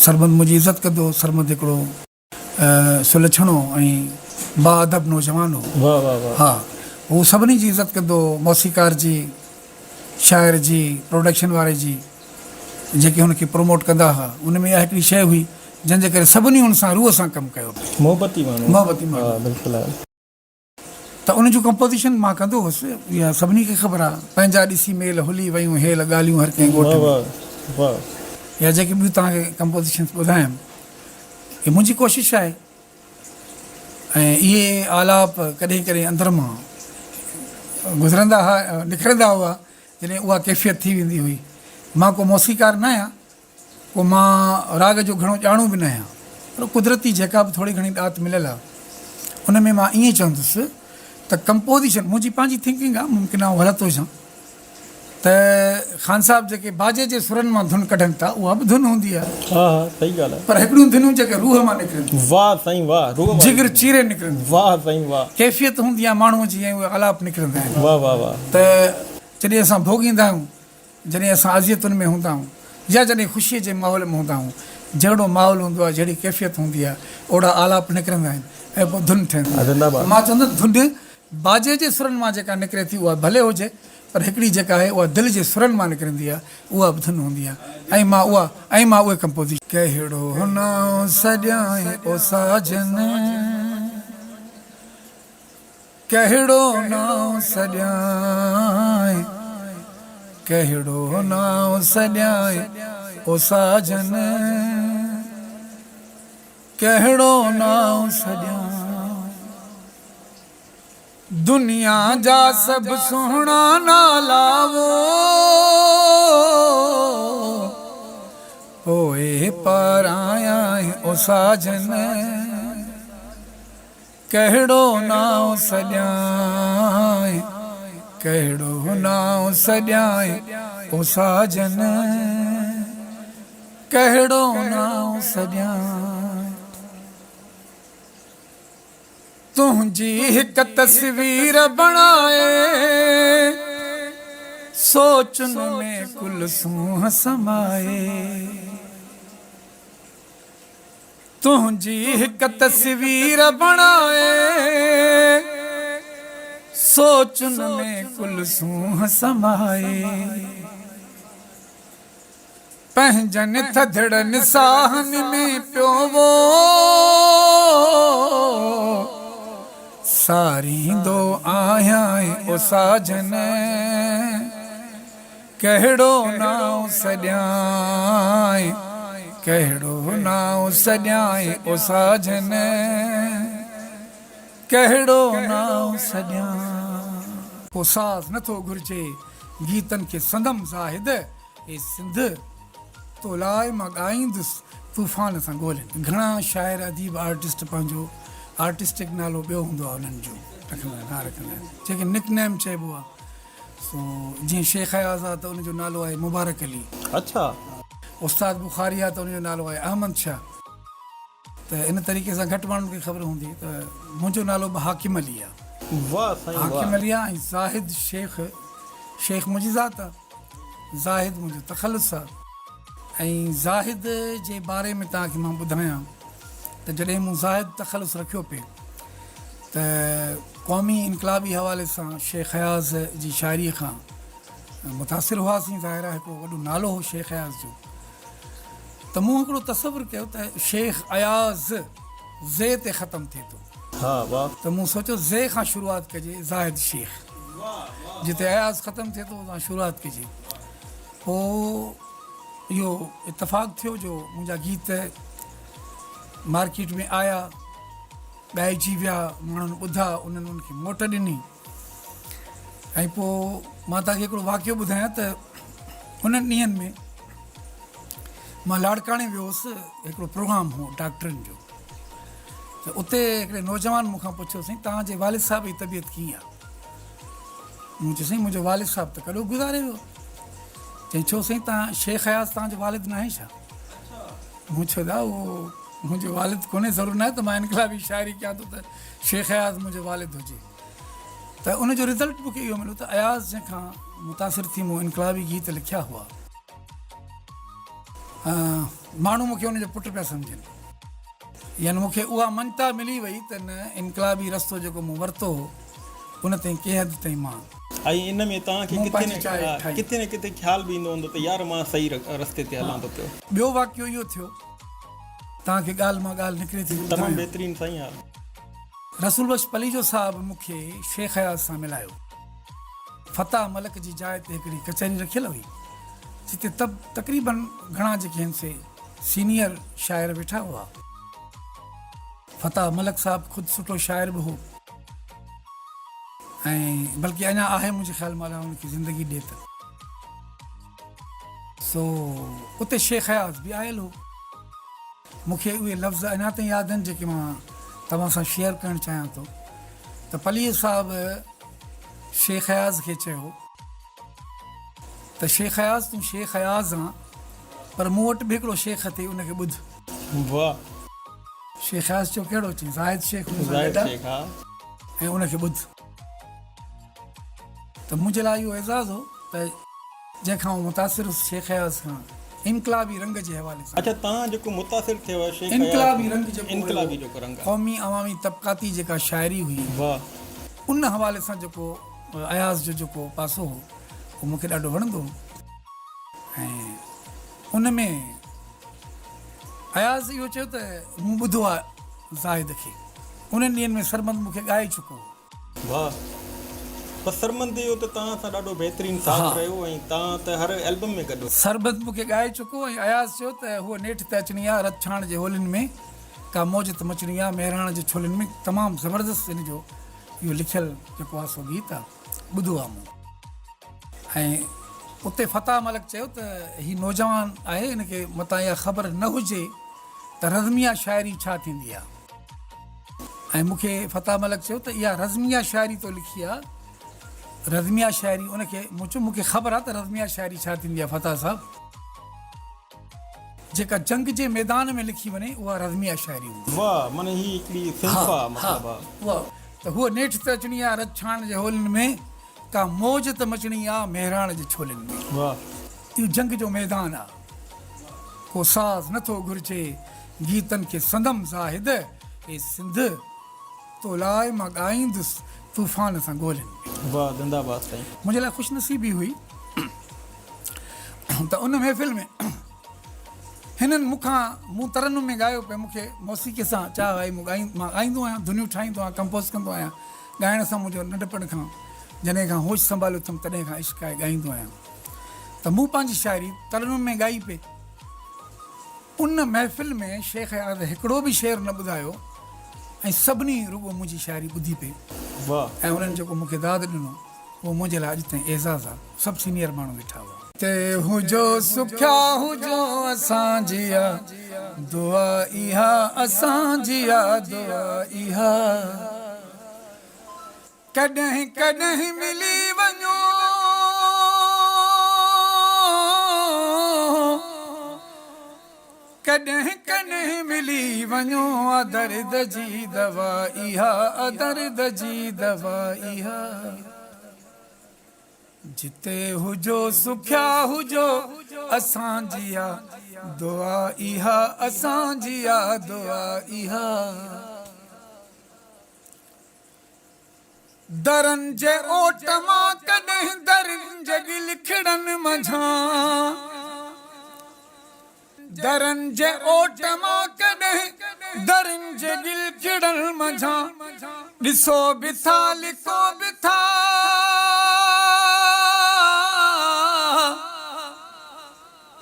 سرمد منهنجي عزت ڪندو هو. سرمد هڪڙو سلڇڻو ۽ باادب نوجوان هو. واه واه واه. ها هو سڀني جي عزت ڪندو هو، موسيقار جي، شاعر جي، پروڊڪشن واري جي، جيڪي هن کي پروموٽ ڪندا هئا. ان ۾ اها هڪڙي شيء هئي جنهن جي ڪري سڀني هن سان روح سان ڪم ڪيو پئي. محبتي ماڻهو. محبتي ماڻهو. ها بلڪل ها. ته ان جون ڪمپوزيشن مان ڪندو هوس، اها سڀني کي خبر آهي، پنهنجا ڏسي ميل هلي ويون هيل ڳالهيون هر ڪنهن ڳوٺ ۾. يا جيڪي ٻيون توهان کي ڪمپوزيشنس ٻڌايم، اهي منهنجي ڪوشش آهي ۽ اهي آلاپ ڪڏهن ڪڏهن اندر مان گذرندا هئا، نڪرندا هئا، جڏهن اها ڪيفيت ٿي ويندي هئي. مان ڪو موسيقار نه آهيان، ڪو مان راڳ جو گهڻو ڄاڻو به ناهيان پر قدرتي جيڪا به ٿوري گهڻي ڏات مليل آهي ان ۾ مان ائين چوندس ته ڪمپوزيشن منهنجي پنهنجي ٿنڪنگ آهي ممڪن آئون غلط هجان ته خان صاحب جيڪي باجي جي سرن مان ڌن ڪڍن ٿا اها به ڌن هوندي آهي. ها ها صحيح ڳالهه آهي. پر هڪڙيون ڌنون جيڪي روح مان نڪرن ٿيون. واه سائين واه روح واري جگر چيري نڪرن ٿيون. واه سائين واه. ڪيفيت هوندي آهي ماڻهوء جي ۽ اهي آلاپ نڪرندا آهن. واه واه واه. ته جڏهن اسان ڀوڳيندا آهيون جڏهن اسان اذيتن ۾ هوندا آهيون يا جڏهن خوشيء جي ماحول ۾ هوندا آهيون، جهڙو ماحول هوندو آهي، جهڙي ڪيفيت هوندي آهي، اوڙا آلاپ نڪرندا آهن ۽ پوء ڌن ٺهندي آهي. مان چوندس ڌن باجي جي سرن مان جيڪا نڪري ٿي اها ڀلي هجي پر هڪڙي جيڪا آهي اها دل جي سرن مان نڪرندي آهي اها به ڌن هوندي آهي ۽ مان اها ۽ مان اهي ڪمپوزيشن. ڪهڙو نانء سڏيانء او ساجن. ڪهڙو نانء سڏيانء، ڪهڙو نانء سڏيانء او ساجن، ڪهڙو نانء سڏيانء. دنيا جا سڀ سهڻا نالا وو، پوء پارايانء او ساجن. ڪهڙو نانء سڏيانء، ڪهڙو نانء سڏيانء او ساجن، ڪهڙو نانء سڏيانء. تنهنجي هڪ تصوير بڻائي، سوچن ۾ ڪل سونهن سمائي. تنهنجي هڪ تصوير بڻائي سوچن ۾ ڪل سونهن سمائي پنهنجن ٿڌڙن ساهن ۾ پيو وو ساريندو آهيان او ساجن. ڪهڙو نانء سڏيانء، ڪهڙو نانء سڏيانء او ساجن، ڪهڙو نانء سڏيانء. ڪو ساز نه ٿو گهرجي گيتن کي سندم زاهد، اي سنڌ تو لاء مان ڳائيندس طوفان سان ڳولين. گهڻا شاعر اديب آرٽسٽ پنهنجو آرٽسٽڪ نالو ٻيو هوندو آهي انهن جو رکندا آهن ها رکندا آهن جنهن کي نڪ نيم چئبو آهي. سو جيئن شيخ اياز آ ته ان جو نالو آهي مبارڪ علي. اڇا. استاد بخاري آ ته ان جو نالو آهي احمد شاهه. ته ان طريقي سان گهٽ ماڻهن کي خبر هوندي ته منهنجو نالو به حاڪم علي آ. واه سائين واه. حاڪم علي آ ۽ زاهد شيخ، شيخ منهنجي ذات آ، زاهد منهنجو تخلص آ. ۽ زاهد جي باري ۾ توهان کي مان ٻڌايان ته جڏهن مون زاهد تخلص رکيو پئي ته قومي انقلابي حوالي سان شيخ اياز جي شاعريء کان متاثر هئاسين، ظاهر آهي هڪڙو وڏو نالو هو شيخ اياز جو، ته مون هڪڙو تصور ڪيو ته شيخ اياز زي تي ختم ٿئي ٿو، ته مون سوچيو زي کان شروعات ڪجي زاهد شيخ، جتي اياز ختم ٿئي ٿو اتان شروعات ڪجي. پوء اهو اتفاق ٿيو جو منهنجا گيت مارڪيٽ ۾ آيا. ڳائجي ويا، ماڻهن ٻڌا، انهن ان کي موٽ ڏني ۽ پوء مان توهان کي هڪڙو واقعو ٻڌايان ته انهن ڏينهن ۾ مان لاڙڪاڻي ويو هوس، هڪڙو پروگرام هو ڊاڪٽرن جو، ته اتي هڪڙي نوجوان مون کان پڇيو سائين توهان جي والد صاحب جي طبيعت ڪيئن آهي؟ مون چيو سائين منهنجو والد صاحب ته ڪڏهو گذاري ويو. چيائين ڇو سائين توهان شيخ اياز توهان جو والد ناهي ڇا؟ مون چيو دا اهو منهنجو والد ڪونهي، ضرور ناهي ته مان انقلابي شاعري ڪيان ٿو ته شيخ اياز منهنجو والد هجي. ته ان جو رزلٽ مون کي اهو مليو ته اياز جنهن کان متاثر ٿي مون انقلابي گيت لکيا هئا، ماڻهو مون کي ان جو پٽ پيا سمجهن. يعني مون کي اها مڃتا ملي وئي ته نه انقلابي رستو جيڪو مون ورتو هو ان تائين ڪنهن حد تائين مان. ۽ ان ۾ توهان کي ڪٿي نه ڪٿي نه ڪٿي خيال به ايندو هوندو ته يار مان صحيح رستي تي هلان ٿو پيو. ٻيو واقعو اهو ٿيو توهان کي ڳالهه مان ڳالهه نڪري ٿي ٻڌايان. تمام بهترين سائين ها. رسول بخش پليجو صاحب مون کي شيخ اياز سان ملايو. فتاح ملڪ جي جاء تي هڪڙي ڪچهري رکيل هئي جتي تقريبن گهڻا جيڪي هن سي سينيئر شاعر ويٺا هئا. فتاح ملڪ صاحب خود سٺو شاعر به هو ۽ بلڪه اڃا آهي منهنجي خيال ۾ الله ان کي زندگي ڏي ته. سو اتي شيخ اياز به آيل هو. مون کي اهي لفظ اڃا تائين ياد آهن جيڪي مان توهان سان شيئر ڪرڻ چاهيان ٿو ته پليجي صاحب شيخ اياز کي چيو ته شيخ اياز تون شيخ اياز آن پر مون وٽ به هڪڙو شيخ اٿئي ان کي ٻڌ. واھ. شيخ اياز چيو ڪهڙو؟ چيائين زاهد شيخ مون سان گڏ آ ۽ ان کي ٻڌ. ته منهنجي لاء اهو اعزاز هو ته جنهن کان آئون متاثر هوس شيخ اياز کان انقلابي رنگ جي حوالي سان. اڇا توهان جيڪو متاثر ٿيو آهيو شيخ اياز انقلابي رنگ جيڪو انقلابي جيڪو رنگ آهي. قومي عوامي طبقاتي جيڪا شاعري هئي واھ. ان حوالي سان جيڪو اياز جو جيڪو پاسو هو اهو مون کي ڏاڍو وڻندو هو ۽ ان ۾ اياز اهو چيو ته مون ٻڌو آهي زاهد کي انهن ڏينهن ۾ سرمد مون کي ڳائي چڪو هو. واھ بس سرمد اهو ته توهان سان ڏاڍو بهترين ساٿ رهيو ۽ توهان ته هر البم ۾ گڏ. سرمد مون کي ڳائي چڪو ۽ اياز چيو ته هوء نيٺ ته اچڻي آ رت ڇاڻ جي هولين ۾ ڪا موج ته مچڻي آ مهراڻ جي ڇولين ۾ تمام زبردست هن جو اهو لکيل جيڪو آ سو گيت آ ٻڌو آ مون ۽ اتي فتاح ملڪ چيو ته هي نوجوان آهي هن کي متان اها خبر نه هجي ته رزميه شاعري ڇا ٿيندي آ. ۽ مون کي فتاح ملڪ چيو ته اها رزميه شاعري تو لکي آ رزميه شاعري ان کي مون چيو مون کي خبر آ ته رزميه شاعري ڇا ٿيندي آ فتاح صاحب جيڪا جنگ جي ميدان ۾ لکي وڃي اها رزميه شاعري هوندي آ. واه معني هي هڪڙي صنف آ مطلب آ. اها ته هوء نيٺ ته اچڻي آ رت ڇاڻ جي هولين ۾ ڪا موج ته مچڻي آ مهراڻ جي ڇولين ۾. واه. اهو جنگ جو ميدان آ. ڪو ساز نه ٿو گهرجي گيتن کي سندم زاهد اي سنڌ تو لاء مان ڳائيندس طوفان سان گولين ۾. واه زنده باد سائين. منهنجي لاء خوش نصيبي هئي ته ان محفل ۾ هنن مون کان مون ترنم ۾ ڳايو پئي مون کي موسيقي سان چاهه آهي مون ڳائين مان ڳائيندو آهيان ڌنيون ٺاهيندو آهيان ڪمپوز ڪندو آهيان ڳائڻ سان منهنجو ننڍپڻ کان جڏهن کان هوش سنڀاليو اٿم تڏهن کان عشق آهي ڳائيندو آهيان ته مون پنهنجي شاعري ترنم ۾ ڳائي پئي. ان محفل ۾ شيخ اياز هڪڙو به شعر نه ٻڌايو ۽ سڀني رڳو منهنجي شاعري ٻڌي پئي ۽ انهن جيڪو مون کي داد ڏنو اهو منهنجي لاء اڄ تائين اعزاز آ. سڀ سينيئر ماڻهو ويٺا هئا. تي هجو سکيا هجو اسان جي آ دعا اها اسان جي آ دعا اها. ڪڏهن ڪڏهن ملي وڃو. ڪڏهن ڪڏهن ملي وڃو آ درد جي دوا اها آ درد جي دوا اها. جتي هجو سکيا هجو اسان جي آ دعا اها اسان جي آ دعا اها. درن جي اوٽ مان ڪڏهن درين جي ڳلکڙن منجهان درن جي اوٽ مان ڪڏهن درين جي ڳلکڙن منجهان ڏسو به ٿا لکو به ٿا.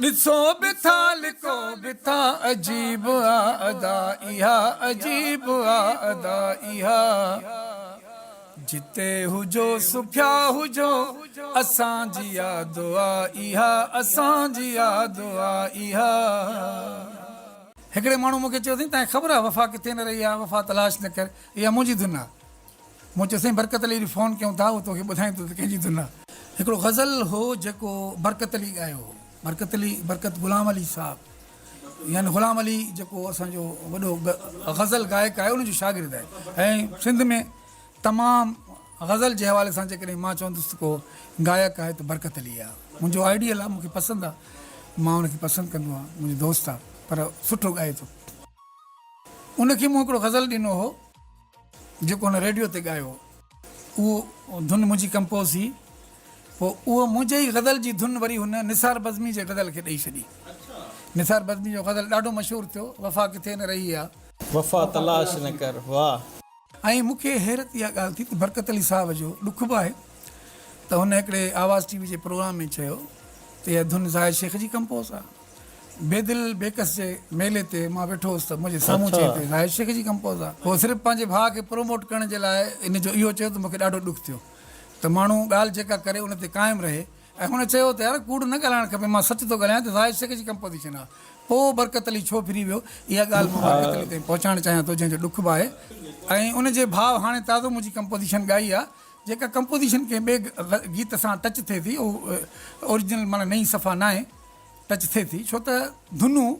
ڏسو به ٿا لکو به ٿا عجيب آ ادا اها عجيب آ ادا اها جتي هجو سکيا هجو اسان جي آ دعا اها اسان جي آ دعا اها. هڪڙي ماڻهو مون کي چيو سائين تانکي خبر آ وفا ڪٿي نه رهي آ وفا تلاش نه ڪر اها منهنجي ڌن آ. مون چيو سائين برڪت علي ڏي فون ڪيون ٿا اهو توکي ٻڌائيندو ته ڪنهن جي ڌن آ. هڪڙو غزل هو جيڪو برڪت علي ڳايو هو. برڪت علي برڪت غلام علي صاحب يعني غلام علي جيڪو اسان جو وڏو غزل گائڪ آهي ان جو شاگرد آهي ۽ سنڌ ۾ تمام غزل جي حوالي سان جيڪڏهن مان چوندس ته ڪو گائڪ آهي ته برڪت علي آهي. منهنجو آئيڊيل آهي مون کي پسند آهي. مان ان کي پسند ڪندو آهيان، منهنجو دوست آهي پر سٺو ڳائي ٿو. ان کي مون هڪڙو غزل ڏنو هو جيڪو هن ريڊيو تي ڳايو هو. اهو ڌن منهنجي ڪمپوز هئي. پوء اهو منهنجي ئي غزل جي ڌن وري هن نثار بزمي جي غزل کي ڏئي ڇڏي. نثار بزمي جو غزل ڏاڍو مشهور ٿيو، وفا ڪٿي نه رهي آ. وفا تلاش نه ڪر، واه. ۽ مون کي حيرت اها ڳالهه ٿي ته برڪت علي صاحب جو ڏک به آهي ته هن هڪڙي آواز ٽي وي جي پروگرام ۾ چيو ته اها ڌن زاهد شيخ جي ڪمپوز آهي. بيدل بيڪس جي ميلي تي مان ويٺو هوس ته منهنجي سامهون چيائين ته زاهد شيخ جي ڪمپوز آهي. هو صرف پنهنجي ڀاء کي پروموٽ ڪرڻ جي لاء ان جو اهو چيو ته مون کي ڏاڍو ڏک ٿيو ته ماڻهو ڳالهه جيڪا ڪري ان تي قائم رهي ۽ هن چيو ته يار ڪوڙ نه ڳالهائڻ کپي مان سچ ٿو ڳالهايان ته زاهد شيخ جي ڪمپوزيشن آهي پوء برڪت علي ڇو ڦري ويو اها ڳالهه مان برڪت علي تائين پهچائڻ چاهيان ٿو جنهن جو ڏک به آهي ۽ ان جي ڀاء هاڻي تازو منهنجي ڪمپوزيشن ڳائي آهي جيڪا ڪمپوزيشن ڪنهن ٻئي گيت سان ٽچ ٿئي ٿي اهو اوريجنل معنيٰ نئين صفا ناهي ٽچ ٿئي ٿي ڇو ته ڌنون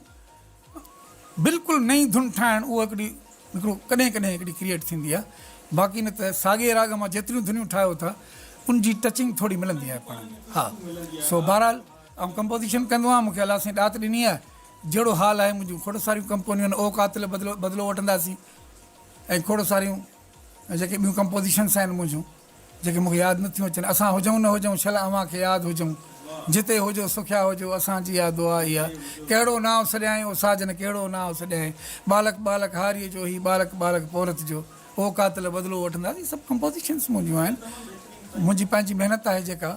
بلڪل نئين ڌن ٺاهڻ اهو هڪڙي هڪڙو ڪڏهن ڪڏهن هڪڙي ڪريئيٽ ٿيندي آهي باقي نه ته ساڳئي راڳ مان جيتريون ڌنيون ٺاهيو ٿا ان جي ٽچنگ ٿوري ملندي آهي پاڻ ۾ ها سو بهرحال آئون ڪمپوزيشن ڪندو آهيان مونکي الله سائين ڏات ڏني آهي جهڙو حال آهي منهنجون کوڙ ساريون ڪمپونيون آهن او قاتل بدلو بدلو وٺنداسين ۽ کوڙ ساريون جيڪي ٻيون ڪمپوزيشنس آهن منهنجون جيڪي مون کي ياد نه ٿيون اچن. اسان هجون نه هجون شل اوهان کي ياد هجون. جتي هجو سکيا هجو اسان جي اها دعا اها. ڪهڙو نانء سڏيائين او ساجن ڪهڙو نانء سڏيائين. ٻالڪ ٻالڪ هاريء جو هي ٻالڪ ٻالڪ پورهيت جو. او قاتل بدلو وٺنداسين هي سڀ ڪمپوزيشنس منهنجون آهن. منهنجي پنهنجي محنت آهي جيڪا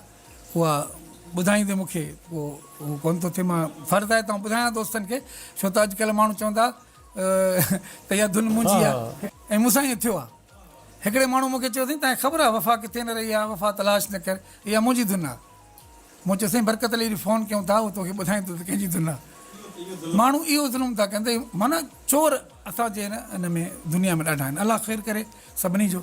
اها ٻڌائيندي مون کي اهو اهو ڪونه ٿو ٿئي مان فرض آهي ته آئون ٻڌايان دوستن کي ڇو ته اڄڪلهه ماڻهو چوندا ته اها ڌن منهنجي آهي ۽ مون سان ائين ٿيو آهي. هڪڙي ماڻهو مون کي چيو سائين تانکي خبر آهي وفا ڪٿي نه رهي آهي وفا تلاش نه ڪر اها منهنجي ڌن آهي. مون چيو سائين برڪت علي ڏي فون ڪيون ٿا اهو توکي ٻڌائيندو ته ڪنهن جي ڌن آهي. ماڻهو اهو ظلم ٿا ڪن ته معنيٰ چور اسان جي هن ۾ دنيا ۾ ڏاڍا آهن الله خير ڪري سڀني جو.